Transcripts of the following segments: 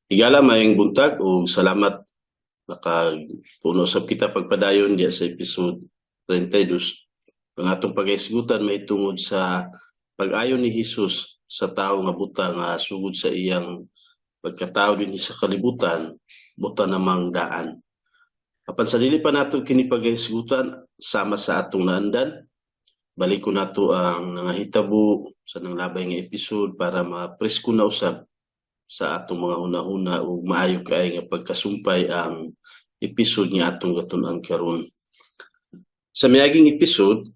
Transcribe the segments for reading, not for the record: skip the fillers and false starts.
Higala, maayong buntag ug salamat, nakapuno sab kita pagpadayon diya sa episode 32. Ang atong paghisgutan mahitungod sa pag-ayo ni Hesus sa tawo nga buta nga sugod sa iyang pagkatao dinhi sa kalibutan, buta namang daan. Apan sa dili pa nato kini paghisgutan, sama sa atong naandan, balikon nato ang nangahitabo sa nanglabay nga episode para mapresko na usab sa atong mga hunahuna ug maayo kay nga pagkasumpay ang episode nga atong gatun-an karon. Sa miaging episode,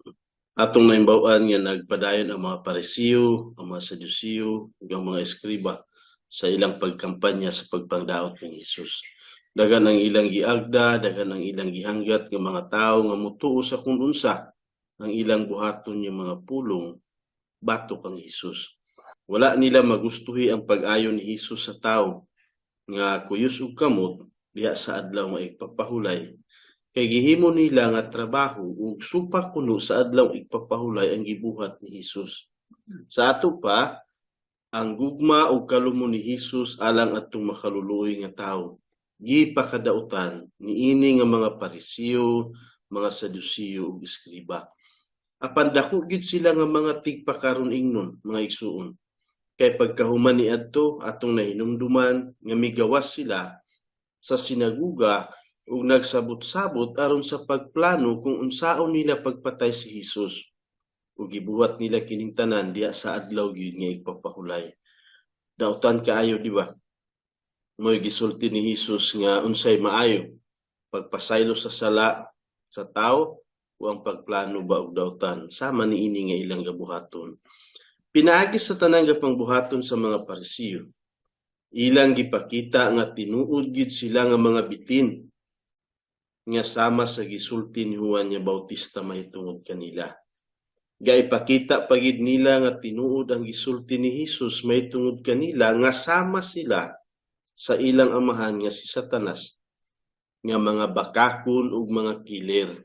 atong nahibaw-an nga nagpadayon ang mga Parisiyo, ang mga Sadusiyo ug ang mga Eskriba sa ilang pagkampanya sa pagpangdaot kang Hesus. Daghan ang ilang giagda, daghan ang ilang gihanggat nga mga tawo nga mutuo sa kung unsa ang ilang buhaton nga mga pulong batok kang Hesus. Wala nila magustuhi ang pag-ayo ni Hesus sa tawo nga kuyos ug kamot diha sa adlaw nga igpapahulay. Kay gihimo nila nga trabaho ug supak kuno sa adlaw igpapahulay ang gibuhat ni Hesus. Sa ato pa, ang gugma ug kalumo ni Hesus alang atong makaluluoy nga tawo gipakadautan niini nga mga Parisiyo, mga Sadusiyo ug Eskriba. Apan dako gyud sila nga mga tigpakaron ingnon, mga igsuon. Kay pagkahuman niadto, atong nahinumduman nga migawas sila sa sinaguga ug nagsabot-sabot aron sa pagplano kung unsaon nila pagpatay si Hesus. Ug gibuhat nila kining tanan diha sa adlaw gyud nga igpapahulay. Dautan kaayo, di ba? Mo'y gisulti ni Hesus nga unsay maayo, pagpasaylo sa sala sa tawo o ang pagplano ba og dautan sama niini nga ilang gabuhaton. Pinaagi sa tanang gapangbuhaton sa mga Parisiyo, ilang gipakita nga tinuod gid sila nga mga bitin nga sama sa gisulti ni Juan nga Bautista mahitungod kanila. Gaipakita pa gid nila nga tinuod ang gisulti ni Hesus mahitungod kanila nga sama sila sa ilang amahan nga si Satanas, nga mga bakakon ug mga killer.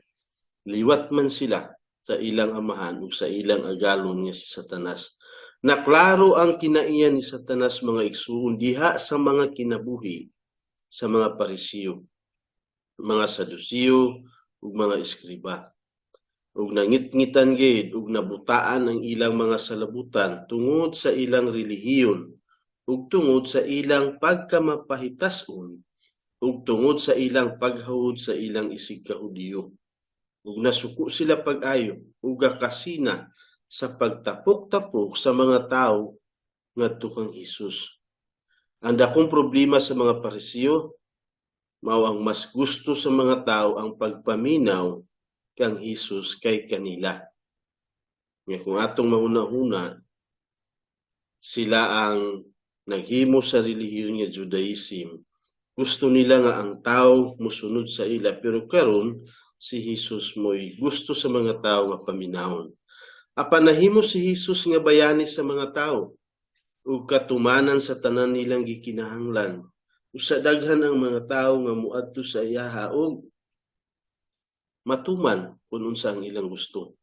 Liwat man sila sa ilang amahan ug sa ilang agalon nga si Satanas. Naklaro ang kinaiyan ni Satanas, mga igsuon, diha sa mga kinabuhi sa mga Parisiyo, mga Sadusiyo ug mga Eskriba. Ug nangitngitan gid ug nabutaan ang ilang mga salabutan tungod sa ilang relihiyon ug tungod sa ilang pagkamapahitas-on ug tungod sa ilang paghawod sa ilang isig ka Hudiyo. Ug nasuko sila pag-ayo ug gakasina sa pagtapok-tapok sa mga tawo ngadto kang Hesus. Ang dakong problema sa mga Parisiyo mao ang mas gusto sa mga tao ang pagpaminaw kang Hesus kay kanila. Nga kung atong mahuna-huna, sila ang naghimo sa relihiyon nga Judaism. Gusto nila nga ang tao musunod sa ila, pero karon si Hesus mo'y gusto sa mga tao nga paminawon. Apan nahimo si Hesus nga bayani sa mga tao ug katumanan sa tanan nilang gikinahanglan. Usa daghan ang mga tao nga muadto sa iyaha ug matuman kung unsa ang ilang gusto.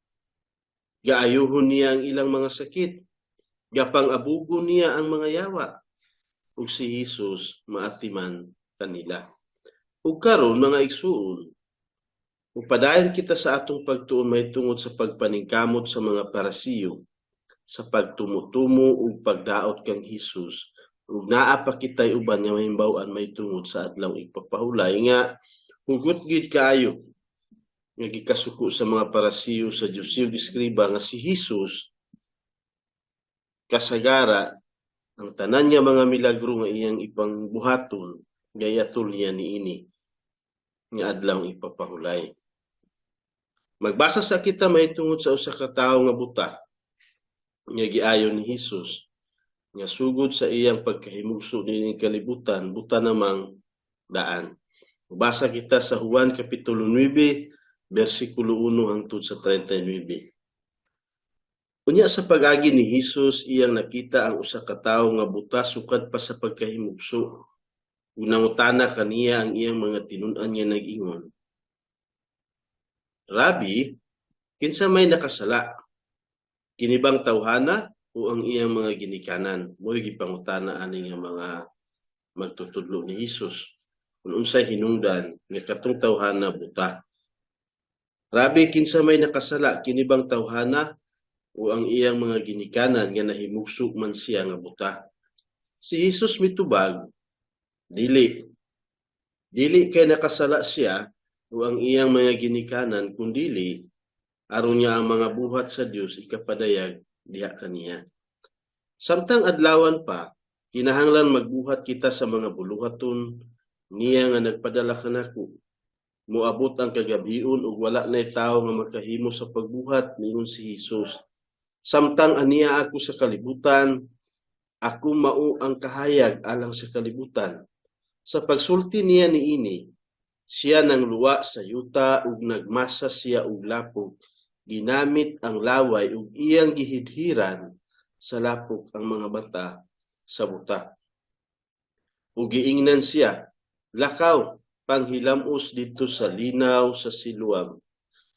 Gaayuhon niya ang ilang mga sakit. Gapang-abugo niya ang mga yawa. Ug si Hesus maatiman kanila. Ug karon, mga igsuon, upadayon kita sa atong pagtuon mahitungod sa pagpaningkamot sa mga Parasiyo sa pagtumutumo ug pagdaot kang Hesus, ug naa pa kitay uban nga mahimbaw-an mahitungod sa adlaw igpapahulay nga hugot gid kaayo nga gikasuko sa mga Parasiyo, sa Sadusiyo ug Eskriba nga si Hesus kasagara ang tanan niya mga milagro nga iyang ipangbuhaton gayatol niya niini nga adlaw ipapahulay. Magbasa sa kita mahitungod sa usa ka tawo nga buta nga giayo ni Hesus nga sugod sa iyang pagkahimugso niining kalibutan, buta namang daan. Magbasa kita sa Juan kapitulo 9 bersikulo 1 hangtod sa 39. Unya sa pag-agi ni Hesus, iyang nakita ang usa ka tawo nga buta sukad pa sa pagkahimugso. Ug nangutana kaniya ang iyang mga tinun-an nga nag-ingon, "Rabi, kinsa may nakasala? Kini bang tawhana o ang iyang mga ginikanan?" Mo'y gipangutana ani nga mga Magtutudlo ni Hesus kung unsay hinungdan nga katong tawhana buta. "Rabi, kinsa may nakasala, kini bang tawhana o ang iyang mga ginikanan nga nahimugso man siya nga buta?" Si Hesus mitubag, "Dili. Dili kay nakasala siya o ang iyang mga ginikanan, kundili aron nga ang mga buhat sa Dios ikapadayag diha kaniya. Samtang adlawan pa, kinahanglan magbuhat kita sa mga buluhaton niya nga nagpadala kanako. Moabot ang kagabhion ug wala nay tawo nga makahimo sa pagbuhat." Niingon si Hesus, "Samtang aniya ako sa kalibutan, ako mao ang kahayag alang sa kalibutan." Sa pagsulti niya niini, siya nangluwa sa yuta ug nagmasa siya og lapok. Ginamit ang laway ug iyang gihidhiran sa lapok ang mga mata sa buta. Ug giingnan siya, "Lakaw, panghilamos didto sa linaw sa Siloam,"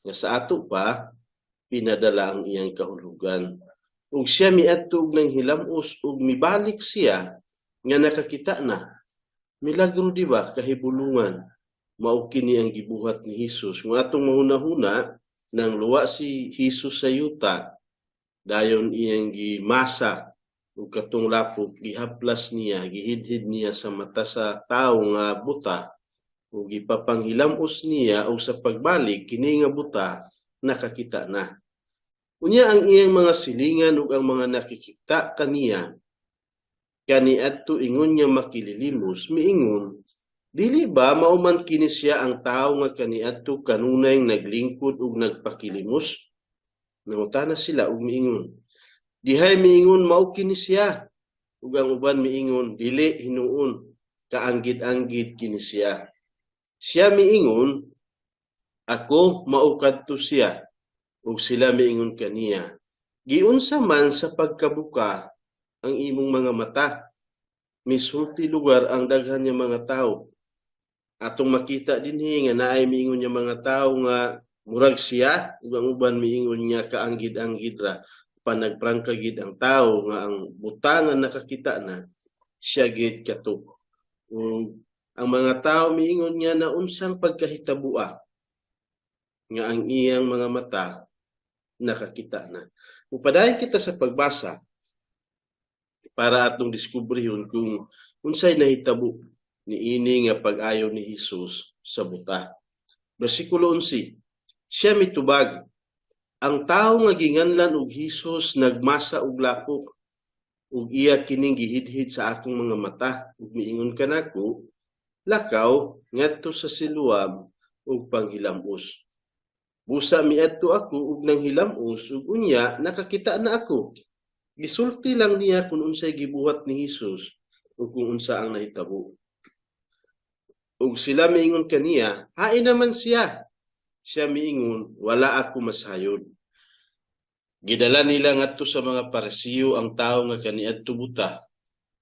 nga sa ato pa "pinadala" ang iyang kahulugan. Ug siya miadto ug nanghilamos ug mibalik siya nga nakakita na. Milagro, di ba? Kahibulungan. Mao kini ang gibuhat ni Hesus. Kung atong mahuna-huna, nang luwa si Hesus sa yuta, dayon iyang gimasa ug katong lapok gihaplas niya, gihidhid niya sa mata sa tawo nga buta ug gipapanghilamos niya, ug sa pagbalik kini nga buta nakakita na. Unya ang iyang mga silingan ug ang mga nakikita kaniya kaniadto ingon nga makililimos miingon, "Dili ba mao man kini siya ang tawo nga kaniadto kanunay naglingkod ug nagpakilimos?" Nangutana sila ug miingon, dihay miingon mao kini siya, ug ang uban miingon, "Dili hinuon, kaanggid-anggid kini siya." Siya miingon, "Ako mao kadto siya." Ug sila miingon kaniya, "Giunsa man sa pagkabuka ang imong mga mata?" Misulti lugar ang daghan nga mga tawo. Atong makita dinhi nga naay miingon nga mga tawo nga murag siya, ug ang uban miingon nga kaanggid-anggid ra. Panagprangka gid ang tawo nga ang buta nga nakakita na siya gid kato. Ug ang mga tawo miingon nga naunsang pagkahitabua nga ang iyang mga mata nakakita na. Mupadayon kita sa pagbasa para atong diskubrihon kung unsay nahitabo niini nga pag-ayo ni Hesus sa buta. Bersikulo 11, siya mitubag, "Ang tawo nga ginganlan og Hesus nagmasa og lapok ug iya kining gihidhid sa akong mga mata ug miingon kanako, 'Lakaw ngadto sa Siloam ug panghilamos.' Busa miadto ako ug nanghilamos ug unya nakakita na ako." Gisulti lang niya kung unsay gibuhat ni Hesus ug kung unsa ang nahitabo. Ug sila miingon kaniya, "Hain naman siya?" Siya miingon, "Wala ako masayod." Gidala nila ngadto sa mga Parisiyo ang tawo nga kaniadto buta.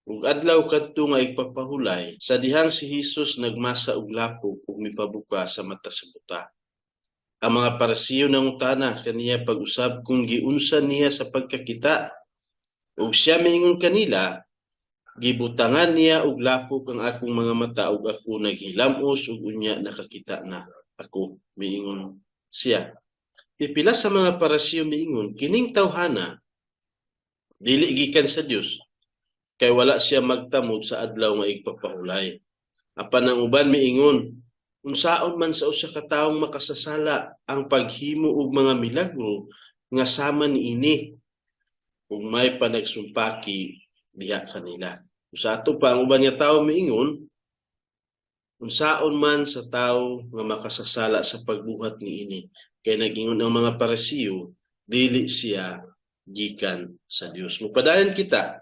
Ug adlaw kadto nga igpapahulay sa dihang si Hesus nagmasa og lapok ug mipabuka sa mata sa buta. Ang mga Parisiyo nangutana kaniya pag-usab kung giunsa niya sa pagkakita. Ug siya miingon kanila, "Gibutangan niya og lapok ang akong mga mata ug ako naghilamos ug unya nakakita na ako," miingon siya. Pipila sa mga Parisiyo miingon, "Kining tawhana dili gikan sa Dios kay wala siya magtamod sa adlaw nga igpapahulay." Apan ang uban miingon, "Unsaon man sa usa ka tawong makasasala ang paghimo og mga milagro nga sama niini?" Ug may panagsumpaki diha kanila. Sa ato pa ang uban nga tawo miingon, "Unsaon man sa tawo nga makasasala sa pagbuhat niini?" Kay nagingon ang mga Parisiyo, dili siya gikan sa Dios. Mupadayon kita.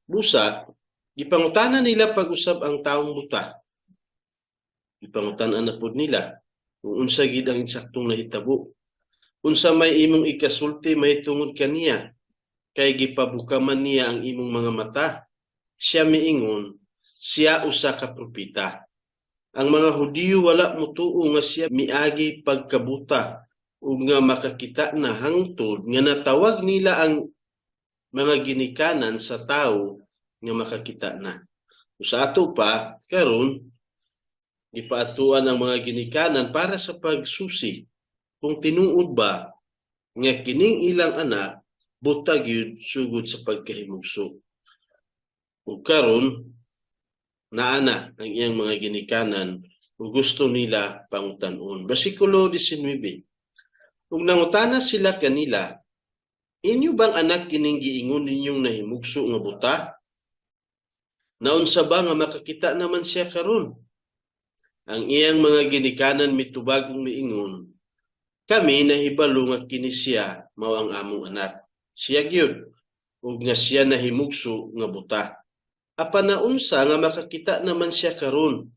Busa, gipangutana nila pag-usab ang taong buta. Gipangutan-an na pud nila kung unsa gid ang insaktong nahitabo. "Unsa may imong ikasulti mahitungod kaniya? Kay gipabuka man niya ang imong mga mata." Siya miingon, "Siya usa ka propeta." Ang mga Hudiyo wala motuo nga siya miagi pagkabuta ug nga makakita na hangtod nga natawag nila ang mga ginikanan sa tawo nga makakita na. Sa ato pa karon, gipaadtuan ang mga ginikanan para sa pagsusi kung tinuod ba nga kining ilang anak buta gyud sugod sa pagkahimugso. Ug karon naa na ang iyang mga ginikanan ug gusto nila pangutan-on. Bersikulo 19. Ug nangutana sila kanila, "Inyo bang anak kining giingon ninyong nahimugso nga buta? Naunsa ba nga makakita naman siya karon?" Ang iyang mga ginikanan mitubag ug miingon, "Kami nahibalo nga kini siya mao ang among anak. Siya gyud, ug nga siya nahimugso nga buta. Apan naunsa nga makakita naman siya karon?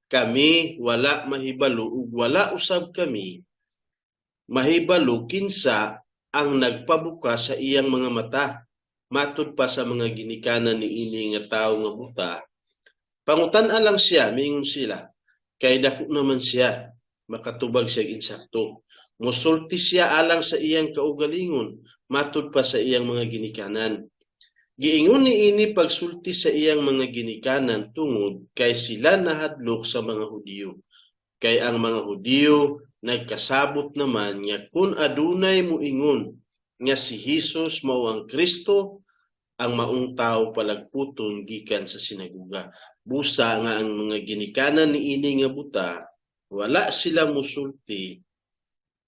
Kami wala mahibalo ug wala usab kami mahibalo kinsa ang nagpabuka sa iyang mga mata." Matud pa sa mga ginikanan ni ini nga tawo nga buta, "Pangutan-a lang siya," miingon sila, "kay dako naman siya, makatubag siya insakto. Musulti siya alang sa iyang kaugalingon." Matud pa sa iyang mga ginikanan. Giingon ni ini pagsulti sa iyang mga ginikanan tungod kay sila nahadlok sa mga Hudiyo. Kay ang mga Hudiyo nagkasabot naman nga kung adunay muingon nga si Hesus mao ang Kristo, ang maong tao palagputon gikan sa sinaguga. Busa nga ang mga ginikanan ni ini nga buta, wala sila musulti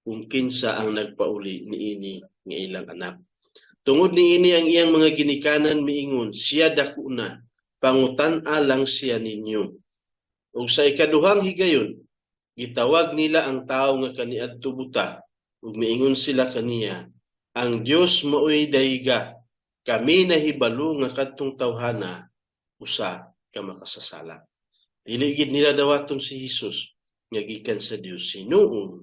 kung kinsa ang nagpauli niini nga ilang anak. Tungod niini ang iyang mga ginikanan miingon, "Siya dako na, pangutan-a lang siya ninyo." Ug sa ikaduhang higayon, gitawag nila ang tawo nga kaniadto buta ug miingon sila kaniya, "Ang Dios maoy dayga. Kami nahibalo nga kadtong tawhana usa ka makasasala." Dili gid nila dawaton si Hesus nga gikan sa Dios. Hinuon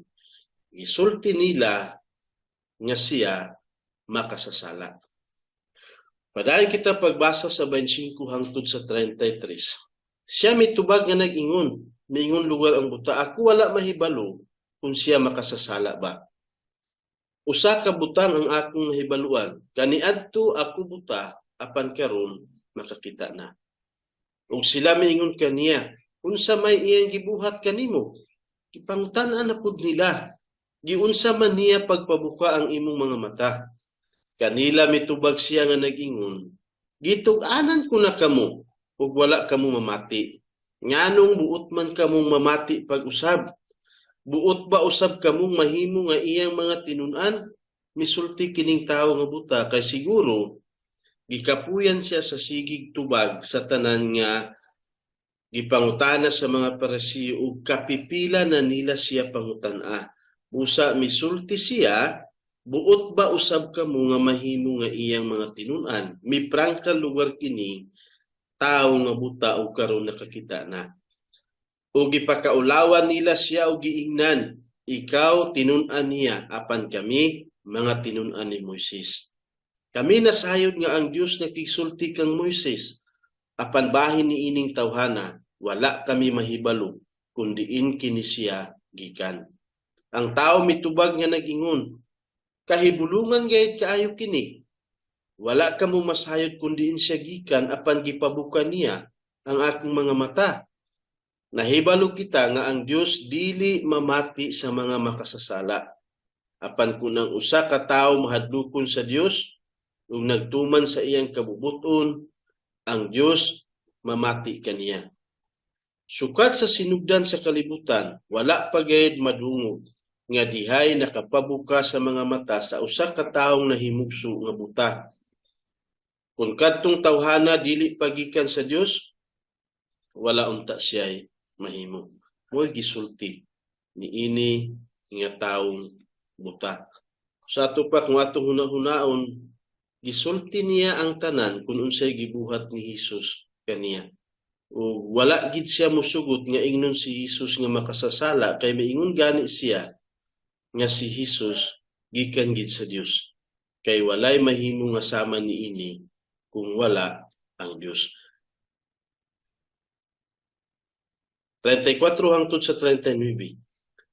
gisulti nila nga siya makasasala. Padayon kita pagbasa sa 25 hangtod sa 33. Siya mitubag nga nag-ingon, miingon lugar ang buta, "Ako wala mahibalo kung siya makasasala ba. Usa ka butang ang akong nahibaluan, kaniadto ako buta, apan karon makakita na." Ug sila miingon kaniya, "Unsa may iyang gibuhat kanimo?" Gipangutan-an na pud nila. "Giunsa man niya pagpabuka ang imong mga mata?" Kanila mitubag siya nga nag-ingon, "Gitug-anan ko na kamo ug wala kamo mamati. Nganong buot man kamong mamati pag-usab? Buot ba usab kamong mahimo nga iyang mga tinun-an?" Misulti kining tawo nga buta kay siguro gikapuyan siya sa sigig tubag sa tanan nga gipangutana sa mga Parisiyo ug kapipila na nila siya pangutan-a. Busa misulti siya, "Buot ba usab kamo nga mahimo nga iyang mga tinun-an?" Miprangka lugar kini tawo nga buta ug karon nakakita na. O gipakaulawan nila siya og giingnan, "Ikaw tinun-an niya, apan kami mga tinun-an ni Moises. Kami nasayod nga ang Dios nakigsulti kang Moises, apan bahin ni ining tawhana, wala kami mahibalo kung diin kini siya gikan." Ang tao mitubag nga nag-ingon, "Kahibulungan gayud kaayo kini. Wala kamo masayod kung diin siya gikan, apan gipabuka niya ang akong mga mata. Nahibalo kita nga ang Dios dili mamati sa mga makasasala. Apan kung ang usa ka tawo mahadlokon sa Dios ug nagtuman sa iyang kabubuton, ang Dios mamati kaniya. Sukad sa sinugdan sa kalibutan, wala pa gayud madungog nga dihay nakapabuka sa mga mata sa usa ka tawong nahimugso nga buta. Kung kadtong tawhana dili pa gikan sa Dios, wala unta siya'y mahimo." Mo'y gisulti ni ini nga taong buta. Sa ato pa, kung atong hunahunaon, gisulti niya ang tanan kung unsay gibuhat ni Hesus kaniya. O wala gid siya musugot nga ingnon si Hesus nga makasasala kay miingon gani siya nga si Hesus gikan gid sa Dios. Kay walay mahimo nga sama niini kung wala ang Dios. 34 hangtod sa 39.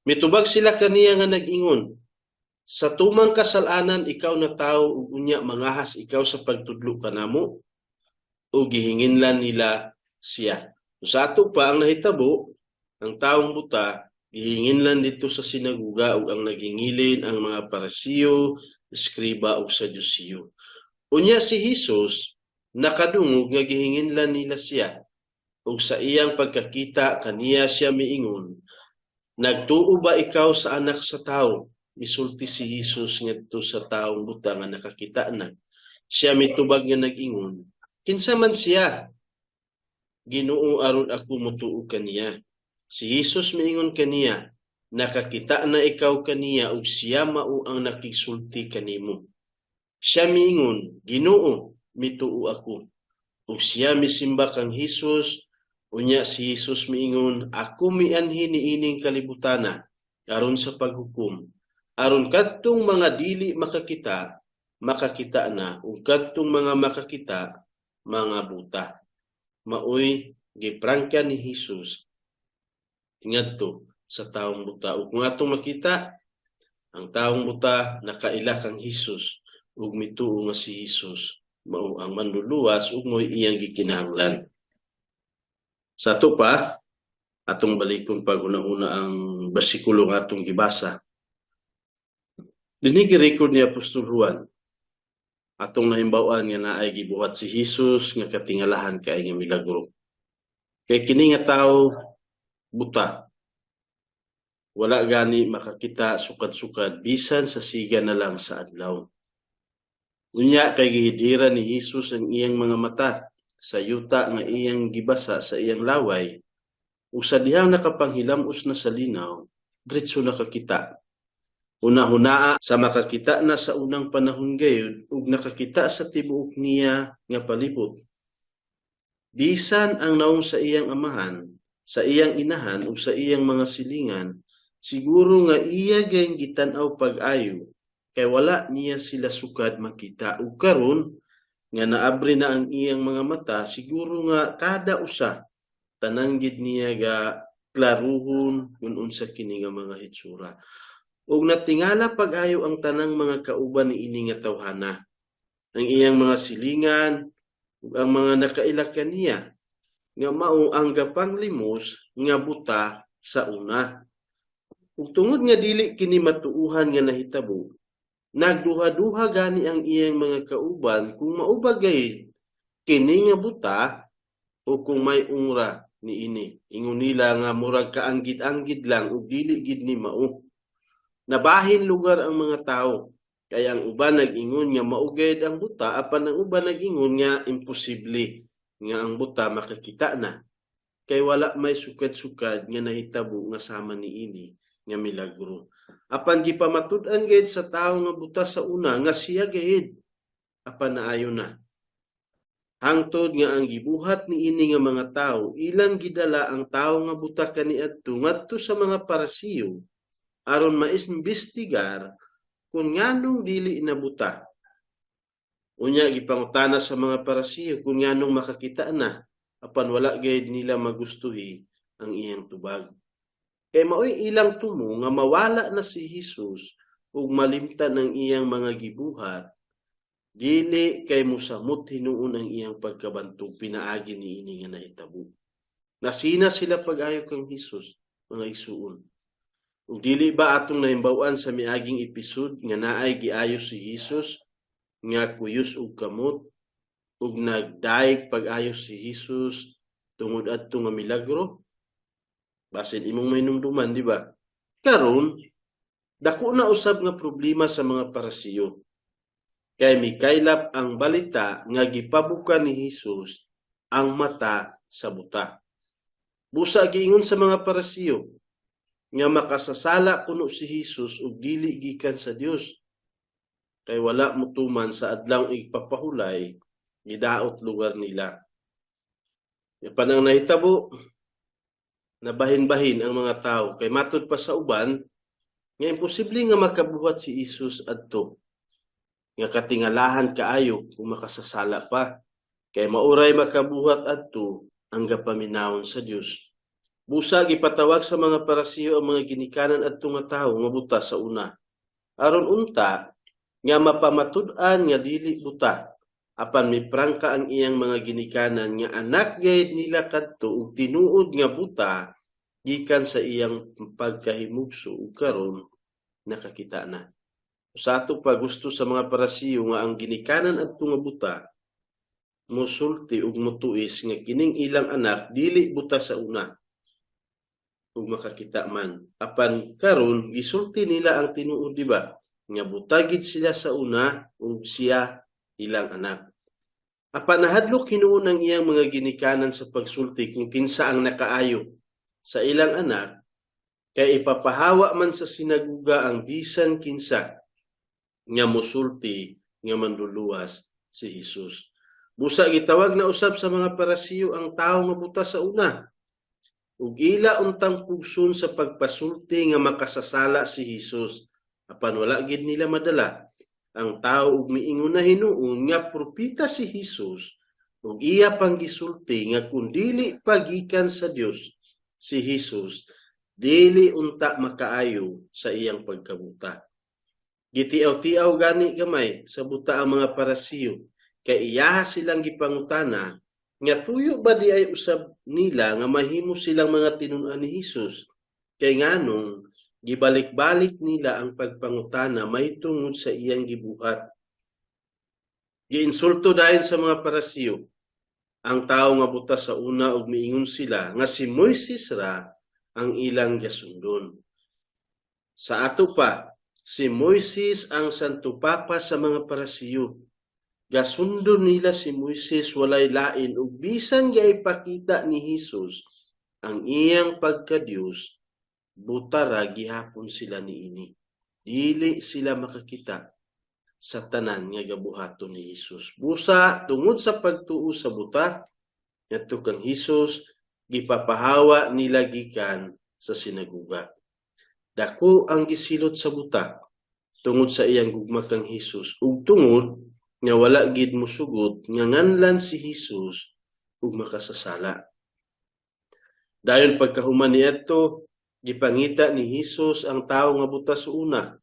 Mitubag sila kaniya nga nag-ingon, "Sa tumang kasalanan ikaw na tao ug unya mangahas ikaw sa pagtudlo kanamo?" O gihinginlan nila siya. Sa ato pa ang nahitabo, ang taong buta gihinginlan didto sa sinaguga ug ang naghingilin ang mga Parisiyo, eskriba ug Sadusiyo. Unya si Hesus nakadungog nga gihinginlan nila siya, ug sa iyang pagkakita kaniya siya miingon, "Nagtuo ba ikaw sa Anak sa Tawo?" Misulti si Hesus ngadto sa taong buta nga nakakita na. Siya mitubag nga nag-ingon, "Kinsa man siya, Ginoo, aron ako motuo kaniya?" Si Hesus miingon kaniya, "Nakakita na ikaw kaniya ug siya mao ang nakigsulti kanimo." Siya miingon, "Ginoo, mituo ako." Ug siya misimba kang Hesus. Unya si Hesus miingon, "Ako mianhi niining kalibutana aron sa paghukom, aron kadtong mga dili makakita, makakita na, ug kadtong mga makakita, mga buta." Maoy giprangka ni Hesus ngadto sa taong buta. Ug kung atong makita, ang taong buta nakaila kang Hesus ug mituo nga si Hesus mao ang manluluwas ug mo'y iyang gikinahanglan. Sa ato pa, atong balikon paghuna-huna ang bersikulo nga atong gibasa. Dinhi gi-record ni Apostol Juan atong nahimbaw-an nga naay gibuhat si Hesus nga katingalahan kay nga milagro. Kay kini nga tawo buta, wala gani makakita sukad-sukad bisan sa siga na lang sa adlaw. Unya kay gihidhiran ni Hesus ang iyang mga mata sa yuta nga iyang gibasa sa iyang laway, ug sa dihang nakapanghilamos na sa linaw, diretso nakakita. Hunahunaa sa makakita na sa unang panahon gayud ug nakakita sa tibuok niya nga palibot. Bisan ang nawong sa iyang amahan, sa iyang inahan ug sa iyang mga silingan, siguro nga iya gayong gitan-aw pag-ayo kay wala niya sila sukad makita. Ug karon nga naabri na ang iyang mga mata, siguro nga kada usa tanan gid niya ga klaruhon kung unsa kini nga mga hitsura. Ug natingala pag-ayo ang tanang mga kauban niini nga tawhana, ang iyang mga silingan ug ang mga nakaila kaniya nga mao ang gapanglimos nga buta sa una. Ug tungod nga dili kini matuuhan nga nahitabo, nagduha-duha gani ang iyang mga kauban kung mao ba gayud kini nga buta o kung may ungra niini. Ingon nila nga murag kaanggid-anggid lang ug dili gid ni mao. Nabahin lugar ang mga tao, kay ang uban nag-ingon nga mao gayud ang buta, apan ang uban nag-ingon nga imposible nga ang buta makakita na kay wala may sukad-sukad nga nahitabo nga sama niini nga milagro. Apan gipamatud-an gayud sa tawo nga buta sa una nga siya gayud, apan naayo na. Hangtod nga ang gibuhat niini nga mga tawo, ilang gidala ang tawo nga buta kaniadto ngadto sa mga Parisiyo aron maimbestigar kung nganong dili na buta. Unya gipangutana sa mga Parisiyo kung nganong makakita na, apan wala gayud nila magustuhi ang iyang tubag. Kay maoy ilang tumo nga mawala na si Hesus ug malimtan ang iyang mga gibuhat, dili kay mosamot hinuon ang iyang pagkabantog pinaagi niini nga nahitabo. Nasina sila pag-ayo kang Hesus, mga igsuon. Ug dili ba atong nahimbaw-an sa miaging episode nga naay giayo si Hesus nga kuyos og kamot ug nagdayeg pag-ayo si Hesus tungod adto nga milagro? Basin imong mahinumduman, di ba? Karon, dako na usab nga problema sa mga Parisiyo. Kay mikaylap ang balita nga gipabuka ni Hesus ang mata sa buta. Busa giingon sa mga Parisiyo nga makasasala kuno si Hesus ug dili gikan sa Dios. Kay wala motuman sa adlawng igpapahulay, gidaot lugar nila. Apan ang nahitabo, nabahin-bahin ang mga tao kay matud pa sa uban nga imposible nga makabuhat si Hesus adto nga katingalahan kaayo kung makasasala pa, kay mauray makabuhat adto ang gapaminawon sa Dios. Busa gipatawag sa mga Parisiyo ang mga ginikanan adto nga tawo nga buta sa una aron unta nga mapamatud-an nga dili buta. Apan miprangka ang iyang mga ginikanan nga anak gayud nila kadto ug tinuod nga buta gikan sa iyang pagkahimugso ug karon nakakita na. Sa ato pa, gusto sa mga Parasiyo nga ang ginikanan adto nga buta mosulti ug motuis nga kining ilang anak dili buta sa una ug makakita man. Apan karon gisulti nila ang tinuod, di ba? Nga buta gid sila sa una ug siya ilang anak. Apan nahadlok hinuon ang iyang mga ginikanan sa pagsulti kung kinsa ang nakaayo sa ilang anak, kay ipapahawa man sa sinaguga ang bisan kinsa nga mosulti nga Manluluwas si Hesus. Busa gitawag na usab sa mga Parasiyo ang tawo nga buta sa una, ug ila untang pugson sa pagpasulti nga makasasala si Hesus, apan wala gid nila madala ang tawo ug miingon na hinuon nga propeta si Hesus, ug iya pang gisulti nga kun dili pa gikan sa Dios si Hesus, dili unta makaayo sa iyang pagkabuta. Gitiaw-tiaw gani gamay sa buta ang mga Parasiyo kay iyaha silang gipangutana nga tuyo ba di ay usab nila nga mahimo silang mga tinun-an ni Hesus, kay nganong gibalik-balik nila ang pagpangutana mahitungod sa iyang gibuhat. Giinsulto dayon sa mga Parasiyo ang tawo nga buta sa una ug miingon sila nga si Moises ra ang ilang gasundon. Sa ato pa, si Moises ang Santo Papa sa mga Parasiyo. Gasundon nila si Moises, walay lain, ug bisan gaipakita ni Hesus ang iyang pagka-Dios, buta ra gihapon sila niini. Dili sila makakita sa tanan nga gabuhaton ni Hesus. Busa tungod sa pagtuo sa buta ngadto kang Hesus, gipapahawa nila gikan sa sinaguga. Dako ang gisilot sa buta tungod sa iyang gugma kang Hesus ug tungod nga wala gid mosugot nga nganlan si Hesus ug makasasala. Dayon pagkahuman niadto, gipangita ni Hesus ang tawo nga buta sa una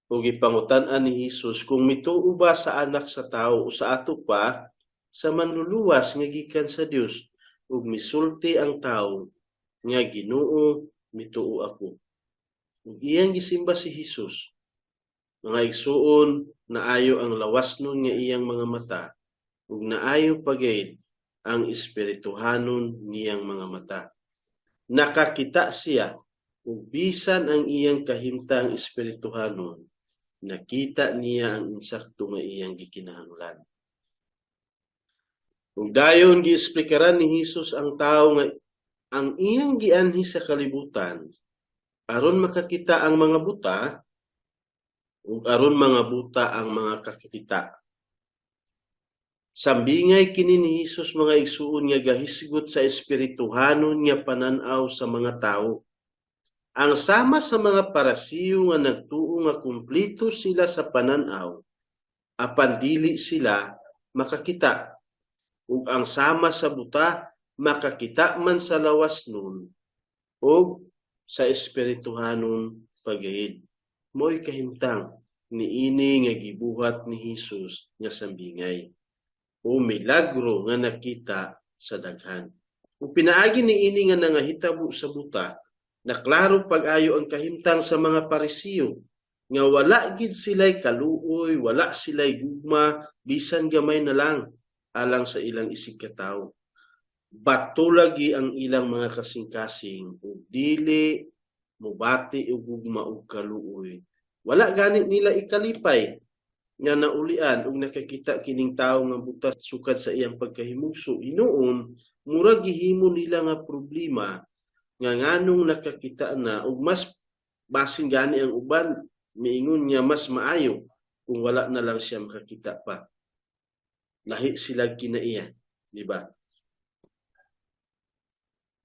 ug gipangutan-an ni Hesus kung mituo ba sa Anak sa Tawo o sa ato pa sa Manluluwas nga gikan sa Dios, ug misulti ang tawo nga, "Ginoo, mituo ako." Ug iyang gisimba si Hesus. Mga igsuon, naayo ang lawasnon nga iyang mga mata ug naayo pa gayud ang espirituhanon niyang mga mata. Nakakita siya ug bisan ang iyang kahimtang espirituhanon, nakita niya ang insakto nga iyang gikinahanglan. Ug dayon giesplikaran ni Hesus ang tawo nga ang iyang gianhi sa kalibutan aron makakita ang mga buta ug aron mga buta ang mga kakakita. Sambingay kini ni Hesus, mga igsuon, nga gahisgot sa espirituhanon nga panan-aw sa mga tawo. Ang sama sa mga Parasiyo nga nagtuo nga kumpleto sila sa panan-aw, apan dili sila makakita. Ug ang sama sa buta, makakita man sa lawas nun ug sa espirituhanon pagayid. Mo'y kahimtang niini nga gibuhat ni Hesus nga sambingay o milagro nga nakita sa daghan. Ug pinaagi niini nga nangahitabo sa buta, naklaro pag-ayo ang kahimtang sa mga Parisiyo nga wala gid sila'y kaluoy, wala sila'y gugma, bisan gamay na lang alang sa ilang isig katawo. Bato lagi ang ilang mga kasing-kasing ug dili mubati og gugma ug kaluoy. Wala gani nila ikalipay nga naulian ug nakakita kining tawo nga buta sukad sa iyang pagkahimugso. Hinuon murag gihimo nila nga problema nga nganong nakakita na, ug mas basin gani ang uban miingon nga mas maayo kung wala na lang siya makakita pa. Lahi sila kinaiya, di ba?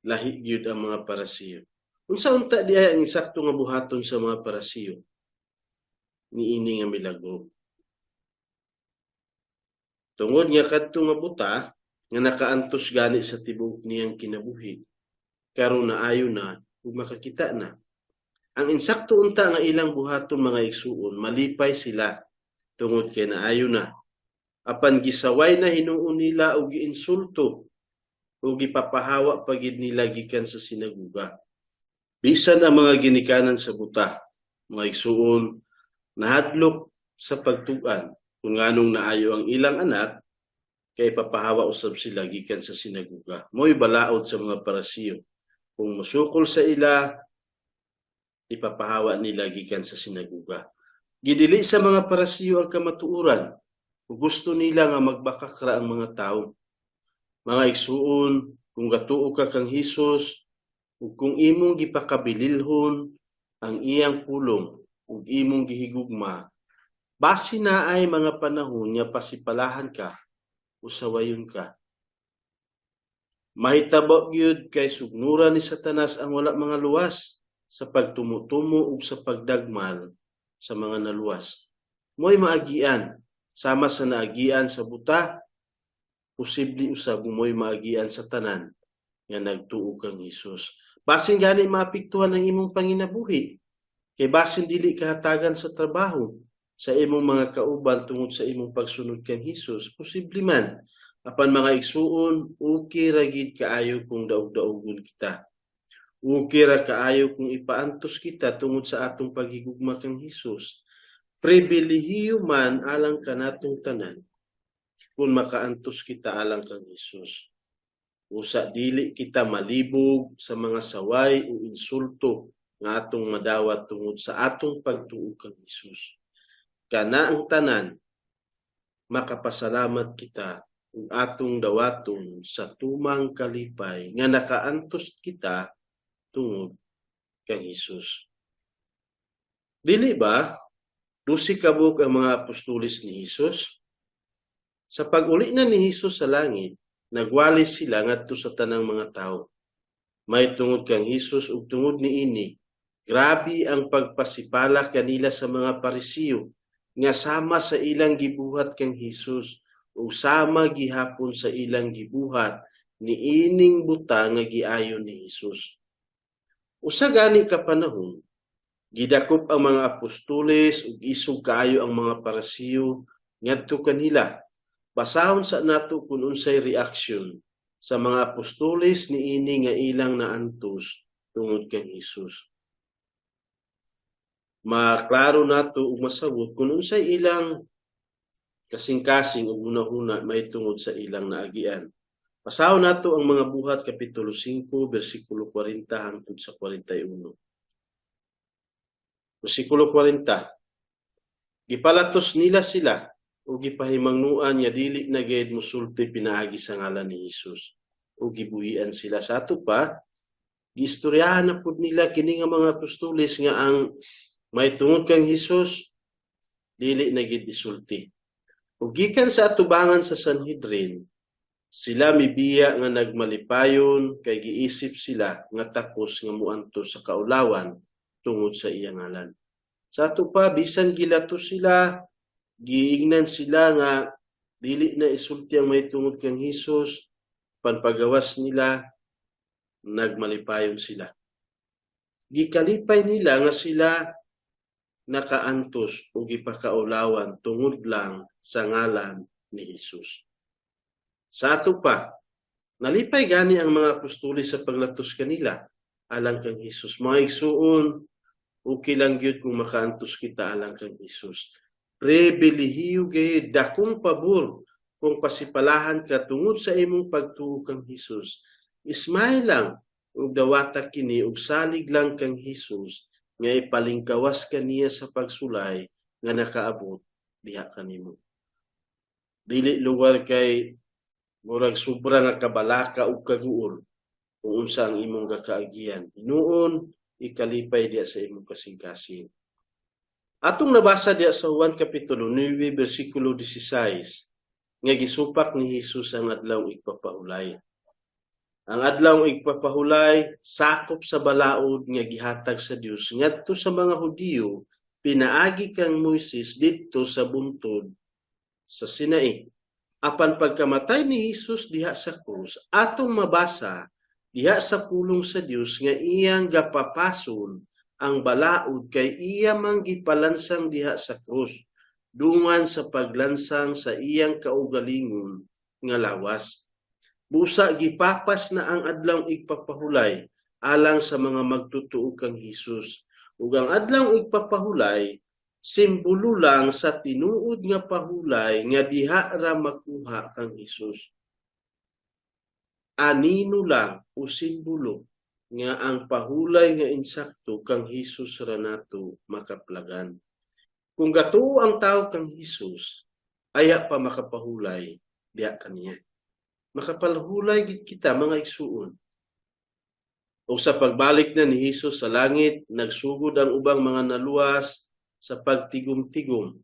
Lahi gyud ang mga Parasiyo. Unsa unta diay ang insakto nga buhaton sa mga Parasiyo niini nga milagro? Tungod nga kadto nga buta nga nakaantos gani sa tibuok niyang kinabuhi, karon naayo na ug makakita na. Ang insakto unta nga ilang buhaton, mga igsuon, malipay sila tungod kay naayo na. Apan gisaway na hinuon nila og giinsulto o gipapahawa pa gid nila gikan sa sinaguga. Bisan ang mga ginikanan sa buta, mga igsuon, nahadlok sa pagtug-an kung nganong naayo ang ilang anak kay papahawa usab sila gikan sa sinaguga. Mo'y balaod sa mga Parisiyo. Kung musukol sa ila, ipapahawa nila gikan sa sinaguga. Gidili sa mga Parisiyo ang kamatuoran. Gusto nila nga magbakak ra ang mga tao. Mga igsuon, kung gatuo ka kang Hesus, ug kung imong gipakabililhon ang iyang pulong ug imong gihigugma, basi naay mga panahon nga pasipalahan ka o sawayon ka. Mahitabo gyud kay sugnura ni Satanas ang wala mga luwas sa pagtumutumo ug sa pagdagmal sa mga naluwas. Mo'y maagian sama sa naagian sa buta, posible usab mo'y maagian sa tanan nga nagtuo kang Hesus. Basin gani maapektuhan ang imong panginabuhi. Kay basin dili ka hatagan sa trabaho sa imong mga kauban tungod sa imong pagsunod kang Hesus, posible man. Apan, mga igsuon, okay ra gid kaayo kung daog-daogon kita. Okay ra kaayo kung ipaantos kita tungod sa atong paghigugma kang Hesus. Pribilehiyo man alang kanatong tanan kung makaantos kita alang kang Hesus. Usa dili kita malibog sa mga saway o insulto nga atong madawat tungod sa atong pagtuo kang Hesus. Kana ang tanan, makapasalamat kita ug atong dawaton sa tumang kalipay nga nakaantos kita tungod kang Hesus. Dili ba 12 ka buok ang mga apostoles ni Hesus? Sa pag-uli na ni Hesus sa langit, nagwali sila ngadto sa tanang mga tawo. May tungod kang Hesus ug tungod niini, grabe ang pagpasipala kanila sa mga Parisiyo nga sama sa ilang gibuhat kang Hesus ug sama gihapon sa ilang gibuhat niining buta nga giayo ni Hesus. Usa gani ka panahon, gidakop ang mga apostoles ug isog kaayo ang mga Parisiyo ngadto kanila. Basahon sa nato kung unsay reaksyon sa mga apostoles niini nga ilang naantos tungod kang Hesus. Maklaro nato ug masabot kung unsay ilang kasing-kasing ug hunahuna mahitungod sa ilang naagian. Basahon nato ang Mga Buhat kapitulo 5 bersikulo 40 hangtod sa 41. Bersikulo 40. Gipalatos nila sila ug gipahimangnuan nga dili na gayud mosulti pinaagi sa ngalan ni Hesus ug gibuhian sila. Sa ato pa, giistoryahan na pud nila kini nga mga apostoles nga ang may tungod kang Hesus dili na gid isulti. Ug gikan sa atubangan sa Sanhedrin, sila mibiya nga nagmalipayon kay giisip sila nga tapos nga muantos sa kaulawan tungod sa iyang ngalan. Sa ato pa, bisan gilatos sila, giingnan sila nga dili na isulti ang may tungod kang Hesus, panpagawas nila, nagmalipayon sila. Gikalipay nila nga sila nakaantos o gipakaulawan tungod lang sa ngalan ni Hesus. Sa ato pa, nalipay gani ang mga apostoles sa paglatos kanila alang kang Hesus. Mga igsuon, okay lang gyud kung makaantos kita alang kang Hesus. Pribilehiyo gayud, dakong pabor kung pasipalahan ka tungod sa imong pagtuo kang Hesus. Smile lang ug dawata kini ug salig lang kang Hesus nga ipalingkawas kaniya sa pagsulay nga nakaabot diha kanimo. Dili lugar kay murag sobra nga kabalaka ug kaguol kung unsa ang imong gakaagian. Hinuon ikalipay diha sa imong kasing-kasing. Atong nabasa diha sa Juan kapitulo 9 bersikulo 16 nga gisupak ni Hesus ang adlaw igpapahulay. Ang adlaw igpapahulay sakop sa balaod nga gihatag sa Dios ngadto sa mga Hudiyo pinaagi kang Moises didto sa buntod sa Sinai. Apan pagkamatay ni Hesus diha sa krus, atong mabasa diha sa pulong sa Dios nga iyang gapapasol ang balaod kay iya man gipalansang diha sa krus. dungan sa paglansang sa iyang kaugalingon nga lawas. Busa gipapas na ang adlaw igpapahulay alang sa mga magtutuo kang Hesus. Ug ang adlaw igpapahulay simbolo lang sa tinuod nga pahulay nga diha ra makuha kang Hesus. Anino lang o simbolo nga ang pahulay nga insakto kang Hesus ra nato makaplagan. Kung gatuo ang tao kang Hesus, aya pa makapahulay diha kaniya. Makapahulay gid kita, mga igsuon. O sa pagbalik na ni Hesus sa langit, nagsugod ang ubang mga naluwas sa pagtigom-tigom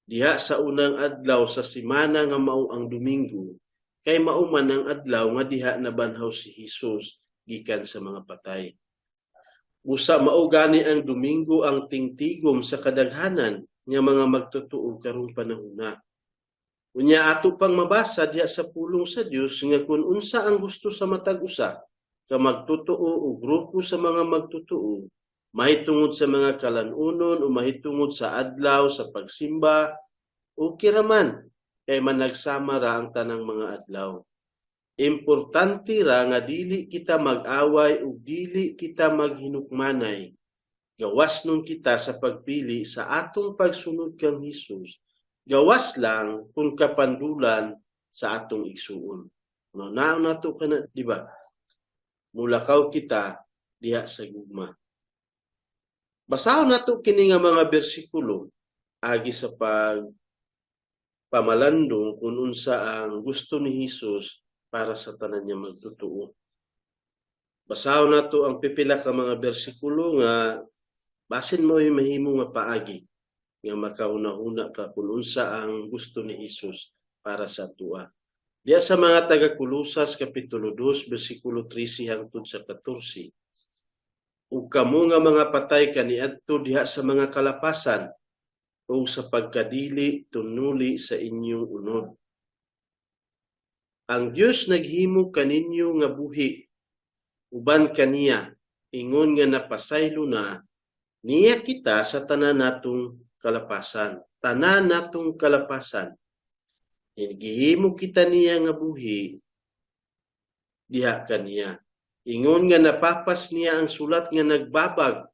diha sa unang adlaw sa semana nga mao ang Domingo, kay mao man ang adlaw nga diha nabanhaw si Hesus gikan sa mga patay. Usa mao gani ang Domingo ang tingtigom sa kadaghanan nga mga magtotoo karong panahona. Unya ato pang mabasa diha sa pulong sa Dios nga kung unsa ang gusto sa matag usa ka magtotoo o grupo sa mga magtotoo mahitungod sa mga kalanunon o mahitungod sa adlaw sa pagsimba, okay ra man kay managsama ra ang tanang mga adlaw. Importante ra nga dili kita mag-away ug dili kita maghinukmanay. Gawas nun kita sa pagpili sa atong pagsunod kang Hesus. Gawas lang kung kapandulan sa atong igsuon. No, naon nato kana, di ba? Mulakaw kita diha sa gugma. Basahon nato kini nga mga bersikulo agi sa pag pamalandong kung unsa ang gusto ni Hesus para sa tanan niya magtotoo. Basahon nato ang pipila ka mga bersikulo nga basin mo mahimo nga paagi nga makahuna-huna ka kung unsa ang gusto ni Hesus para sa atoa. Diya sa mga taga-Kolosas kapitulo 2 bersikulo 13 hangtod sa 14. Ug kamo nga mga patay kaniadto diha sa mga kalapasan ug sa pagkadili tunuli sa inyong unod. Ang Dios naghimo kaninyo nga buhi uban kaniya, ingon nga napasaylo na niya kita sa tanan natong kalapasan. Tanan natong kalapasan. Gihimo kita niya nga buhi diha kaniya. Ingon nga napapas niya ang sulat nga nagbabag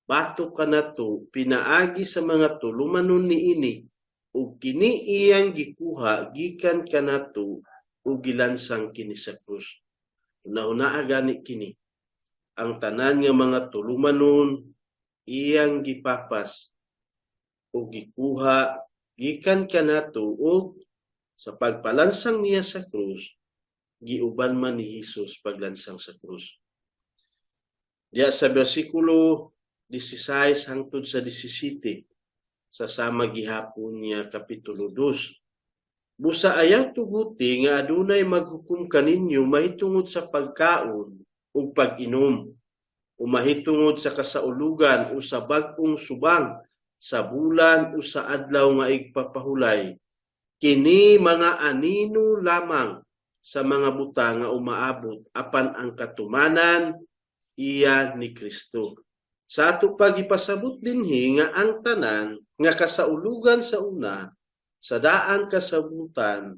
batok kanato pinaagi sa mga tulumanon niini, ug kini iyang gikuha gikan kanato ug gilansang kini sa krus. Hunahunaa gani kini. Ang tanan nga mga tulumanon iyang gipapas ug gikuha gikan kanato, ug sa pagpalansang niya sa krus, giuban man ni Hesus paglansang sa krus. Diya sa bersikulo 16 hangtod sa 17 sa sama gihapon niya kapitulo 2. Busa ayaw tuguti nga adunay maghukom kaninyo mahitungod sa pagkaon ug pag-inom o mahitungod sa kasaulugan o sa bag-ong subang sa bulan o sa adlaw nga igpapahulay. Kini mga anino lamang sa mga butang nga umaabot, apan ang katumanan iya ni Kristo. Sa ato pagipasabot dinhi nga ang tanan nga kasaulugan sa una sa daang kasabutan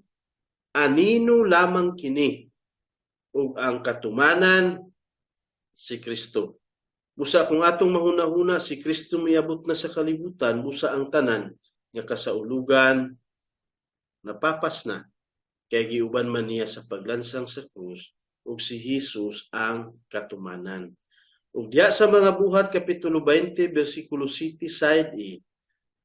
anino lamang kini ug ang katumanan si Kristo. Busa kung atong mahuna-huna, si Kristo miabot na sa kalibutan, busa ang tanan nga kasaulugan napapas na kay giuban man niya sa paglansang sa krus ug si Hesus ang katumanan. Ug diya sa mga Buhat kapitulo 20 bersikulo 7 side A,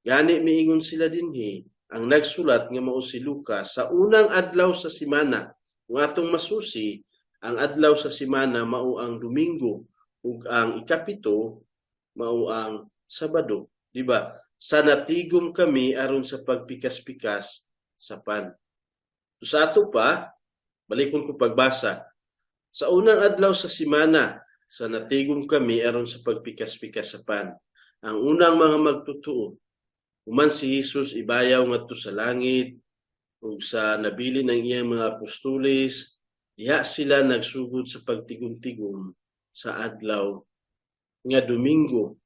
gani miingon sila dinhi ang nagsulat nga mao si Lucas, sa unang adlaw sa semana. Kung atong masusi, ang adlaw sa semana mao ang Domingo ug ang ikapito mao ang Sabado, di ba? Sa natigom kami aron sa pagpikas-pikas sa pan. So, sa ato pa, balikon ko pagbasa. Sa unang adlaw sa semana, sa natigom kami aron sa pagpikas-pikas sa pan. Ang unang mga magtotoo, human si Jesus ibayaw ngadto sa langit ug sa nabili ng iyang mga apostoles, diha sila nagsugod sa pagtigom-tigom sa adlaw nga Domingo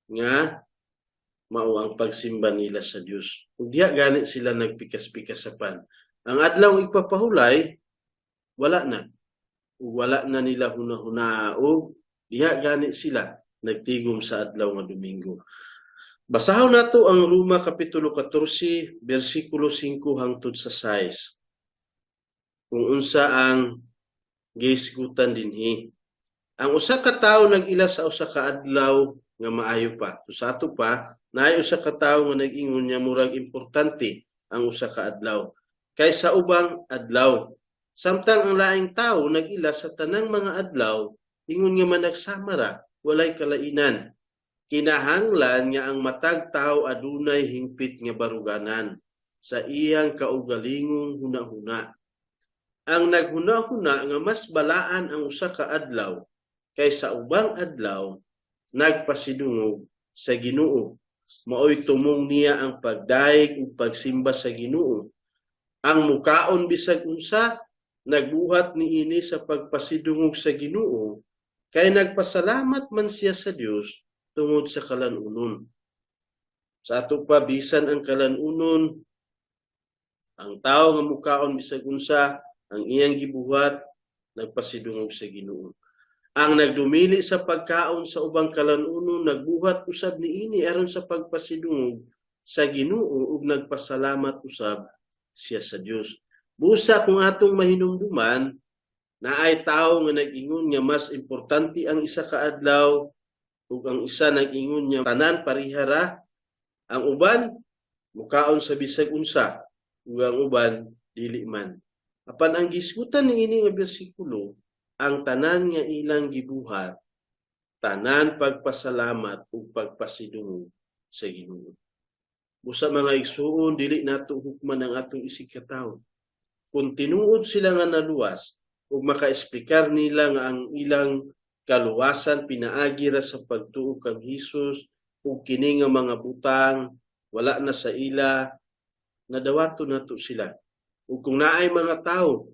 nga mao ang pagsimba nila sa Dios. Ug diha gani sila nagpikas-pikas sa pan. Ang adlaw igpapahulay, wala na. Ug wala na nila hunahuna ug diha gani sila nagtigom sa adlaw nga Domingo. Basahon nato ang Roma kapitulo 14 bersikulo 5 hangtod sa 6. Kung unsa ang gihisgutan dinhi. Ang usa ka tawo nag-ila sa usa ka adlaw nga maayo pa. So sa ato pa, naay usa ka tawo nga nag-ingon niya murag importante ang usa ka adlaw kaysa ubang adlaw. Samtang ang laing tawo nag-ila sa tanang mga adlaw, ingon nga managsama ra, walay kalainan. Kinahanglan nga ang matag tawo adunay hingpit nga baruganan sa iyang kaugalingong hunahuna. Ang naghunahuna nga mas balaan ang usa ka adlaw kaysa ubang adlaw, nagpasidungog sa Ginoo. Maoy tumong niya ang pagdayeg ug pagsimba sa Ginoo. Ang mukaon bisag unsa, nagbuhat niini sa pagpasidungog sa Ginoo, kay nagpasalamat man siya sa Dios tungod sa kalanunon. Sa ato pa, bisan ang kalanunon, ang tao nga mukaon bisag unsa, ang iyang gibuhat, nagpasidungog sa Ginoo. Ang nagdumili sa pagkaon sa ubang kalanunon, nagbuhat usab niini aron sa pagpasidungog sa Ginoo ug nagpasalamat usab siya sa Dios. Busa kung atong mahinumduman, naay tawo nga nag-ingon nga mas importante ang isa ka adlaw ug ang isa nag-ingon nga tanan pareha ra, ang uban mukaon sa bisag unsa ug ang uban dili man. Apan ang gisgutan niini nga bersikulo, ang tanan nga ilang gibuhat, tanan pagpasalamat ug pagpasidungog sa Ginoo. Busa, mga igsuon, dili nato hukman ang atong isig katawo. Kung tinuod sila nga naluwas ug makaesplikar nila nga ang ilang kaluwasan pinaagi ra sa pagtuo kang Hesus ug kini nga mga butang wala na sa ila, nadawato nato sila. Ug kung naay mga tawo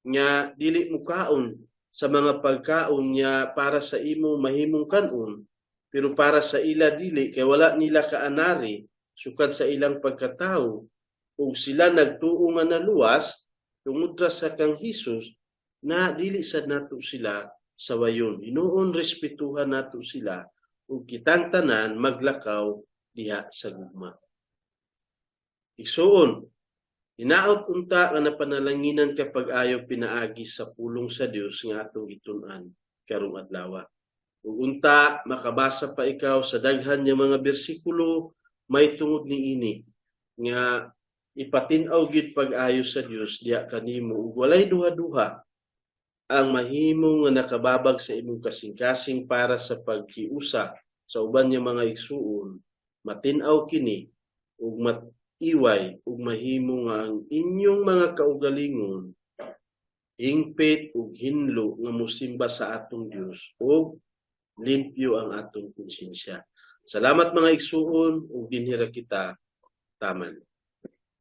nga dili mukaon sa mga pagkaon nga para sa imo mahimong kanon, pero para sa ila dili kay wala nila kaanari sukad sa ilang pagkatawo, ug sila nagtuo nga naluwas tungod ra sa kang Hesus, na dili sad nato sila sawayon. Hinuon respetuhan nato sila ug kitang tanan maglakaw diha sa gugma. Igsuon, hinaot unta nga napanalanginan ka pag-ayo pinaagi sa pulong sa Dios nga atong gitun-an karong adlaw. Ug unta makabasa pa ikaw sa daghan nga mga bersikulo may tungod niini nga ipatin-aw gyud pag-ayo sa Dios diha kanimo ug walay duha-duha ang mahimo nga nakababag sa imong kasing-kasing para sa pagkiusa sa uban nga mga igsuon, matin-aw kini ug matiway ug mahimo nga ang inyong mga kaugalingon hingpit ug hinlo nga mosimba sa atong Dios ug limpyo ang atong konsensya. Salamat, mga igsuon, ug dinhi ra kita taman.